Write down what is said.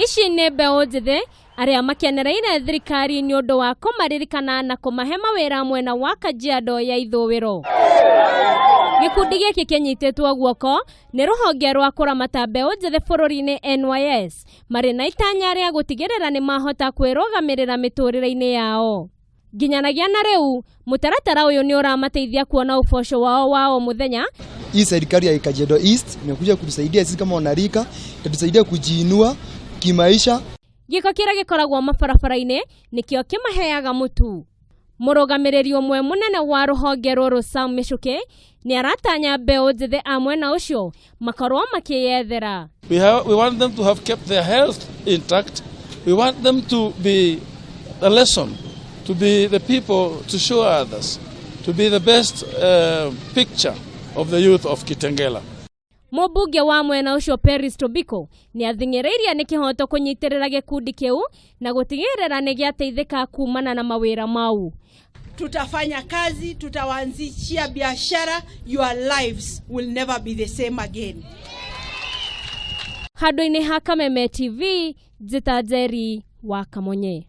Ici nĩ mbeũ njĩthĩ arĩa makenereire thirikari nĩ ũndũ wa kũmaririkana na kũmahe mawĩra mwena wa Kajiado ya ithũĩro. Gĩkundi gĩkĩ kĩnyitĩtwo guoko nĩ rũhonge rwa kũramata mbeũ njĩthĩ bũrũri-inĩ NYS marĩ na itanya rĩa gũtigĩrĩra nĩ mahota kwĩrũgamĩrĩra mĩtũrĩre-inĩ yao. Nginyanagia na rĩu, mũtaratara ũyũ nĩ ũramateithia kuona ũboco wao wa o mũthenya. Hii serikali ya Kajiado East imekuja kutusaidia sisi kama wanarika, itatusaidia kujiinua kimaisha. Gĩko kĩrĩa gĩkoragwo mabarabara-inĩ nĩkĩo kĩmaheaga mũtu. Mũrũgamĩrĩri ũmwe mũnene wa rũhonge rũrũ Sam Mĩcũkĩ nĩ aratanya mbeũ njĩthĩ a mwena ũcio makorwo makĩyethera. We want them to have kept their health intact. We want them to be a lesson, to be the people to show others, to be the best picture of the youth of Kitengela. Mũmbunge wa mwena ũcio Peris Tobiko nĩ athing'ĩrĩirie nĩ kĩhoto kũnyitĩrĩra gĩkundi kĩu na gũtigĩrĩra nĩ gĩateithĩka kumana na mawĩra mau. Tutafanya kazi, tutawaanzishia biashara, your lives will never be the same again. Handũ-inĩ ha Kameme TV, Njĩta Njeri wa Kamonye.